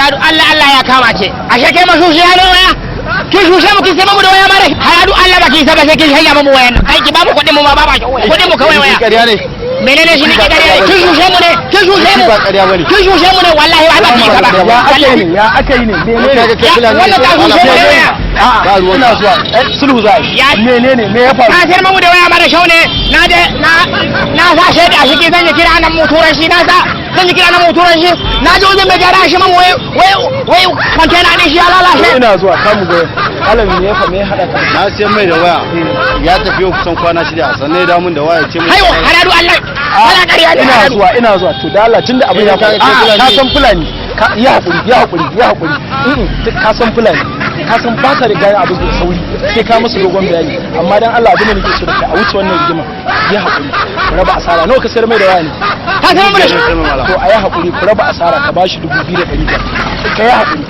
Haradu, Allah Allah ya kama ce. Ashe kai mashushiya ne waya. Kin shushe mu, kin sai mu da waya mare. Haradu Allah, baki saba sai kin shanya mu wayan. Kai, ki ba mu kuɗin mu ma, ba ba kuɗin mu kawai waya. Ƙarya ne. Menene shi ne ƙarya ne? Kin shushe mu ne? Kin shushe mu? Ba ƙarya bane. Kin shushe mu ne wallahi, ba ki saba. Ya aka yi ne? Ya aka yi ne? Menene? Kaga kai Fulani ne. Wannan ta shushe mu ne waya. A'a, Ba ruwan ina zuwa. Sulhu za a yi. Menene? Me ya faru? Ka sayar mamu da waya mara shau ne. Na je na sa shaida a shiki, zan yi kira nan mu turanci, na sa zan yi kira nan mu turanci. Na je wajen mai gyara shi mamu, wai wai wai container din shi ya lalace. Ina zuwa, kamu goyon alam. Me ya fa me ya hada ka? Na siyan mai da waya, ya tafi yau kusan kwana 6, sannan ya dawo min da waya, ya ce min Haiwa, haradu Allah, ana ƙarya ne. Ina Haradu. zuwa, ina zuwa. To da Allah, tunda abin ya Eh, faru, ka a'a, Fulani ka ne. san Fulani, ka ya hakuri, ya hakuri, ya hakuri. Ka san Fulani, ka san ba ka da gane abu da sauri, sai ka musu dogon bayani. Amma dan Allah, abin da nake so da kai, a wuce wannan rigima. Ya hakuri, ku raba asara. Nawa ka sayar mai da waya ne? Ka sayar mu da shi. To, a yi hakuri, ku raba asara. Ka bashi 2500. Ka yi hakuri,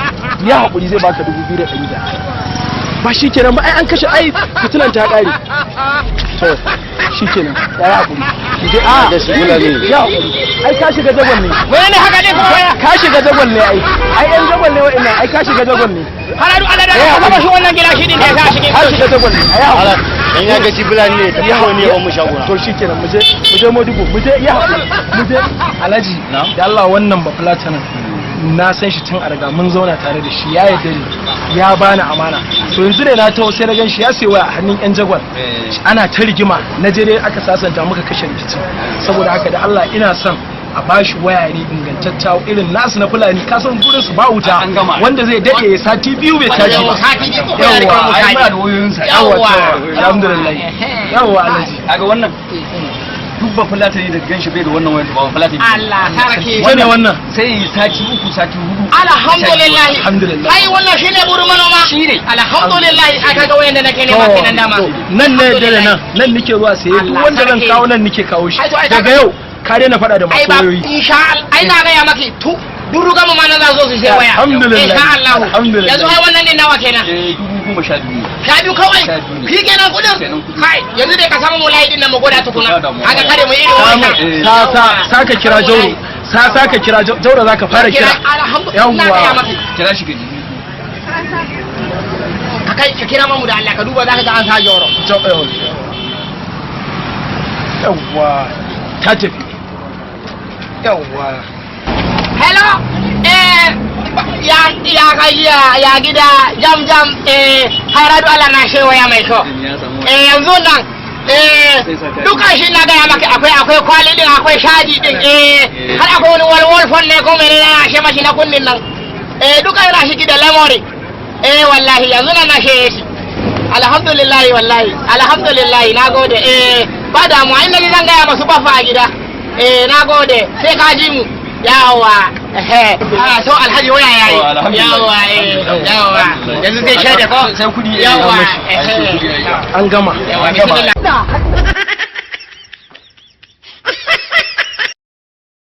ya hakuri, zai baka 2500. Ba shi kenan ba? Ai an kashe, ai fitilan ta kare. To shi kenan, ya yi hakuri. Je a Ga shi Fulani ne. Ya hakuri, ai ka shiga jagwal ne. Menene haka ne kuma waya? Ka shiga jagwal ne. Ai ai yan jagwal ne wa'annan. Ai ka shiga jagwal ne. Haradu Allah, da ka saba shi wannan gida shi din da ya sa shi. Ka shiga jagwal ne, ai hakuri. Dan ya ga shi Fulani ne, tafi kawai ne ya mu shaguna. To shi kenan, mu je, mu je Modibo, mu je. Ya hakuri, mu je Alhaji. Da Allah, wannan ba Fulatanin na san shi tun a riga mun zauna tare da shi, ya yarda ni, ya bani amana. To yanzu ne na taho sai na gan shi ya sayi waya a hannun yan jagwal, ana ta rigima. Na je dai aka sasanta, muka kashe rikici. Saboda haka da Allah ina son a bashi waya ne ingantacca irin nasu na Fulani. Ka san gurin su ba wuta, An gama. wanda zai dade ya sati 2 bai tashi ba. Sati 2 ko ya rike Yawwa, mu. Ai muna da wayoyinsa. Yawwa, Yawwa. to alhamdulillah. Yawwa Alhaji. Kaga wannan, duk ba Fulatani da ganshi bai da wannan wayar, ba Fulatani. Allah sarki. Ita ne wannan? Sai yi sati 3, sati 4. Alhamdulillah. Alhamdulillah. Ai wannan shine burin manoma. Shine. Alhamdulillah, aka ga wayan da nake nema kenan dama. To, nan ne da nan nan nake zuwa saye. Duk Allah wanda zan sarki. kawo, nan nake kawo shi. Ai, to, ai, Daga yau ka daina faɗa da Ai masu ba wayoyi. Insha Allah, ai na gaya maki tu duruga mu ma nan za su sai waya. Alhamdulillah. Insha Allah. Alhamdulillah. Yanzu ai wannan din nawa kenan? Eh, 12,000 ne. 12 kawai? 12 ne. Shi kenan kudin? Kenan kudin. Kai, yanzu dai ka samu mu layi din nan mu gwada tukuna. Ba damuwa. Haka kare mu irin wannan. Sa sa sa ka kira Jauro, sa sa ka kira Jauro, zaka fara kira. Alhamdulillah, na gaya Yawwa. maki. Kira shi gaji. Ka kai ka kira mamu da Allah, ka duba zaka ga an sa Jauro. Yawwa, ta tafi, yawwa. Hello, ya ya ya ya gida, jam jam. Haradu Allah, na shi waya mai kyau. Ya samu. Yanzu nan duka shi na gaya maka, akwai kwali din, akwai shaji din, har akwai wani walwal phone ne ko menene na shi mashi na kunnin nan. Duka yana shi da memory. Wallahi yanzu nan na shi shi. Alhamdulillah, wallahi alhamdulillah, na gode. Ba damuwa, inda ni zan gaya masu bafa a gida. Na gode, sai ka ji mu. Yawa, ah, so Alhaji, waya yayi. Oh, alhamdulillah. Yawa, yawa, yanzu sai shaida ko? Sai kudi. Yawa. Ai, sai kudi, ai. An gama. Yawa. An gama. Bismillah.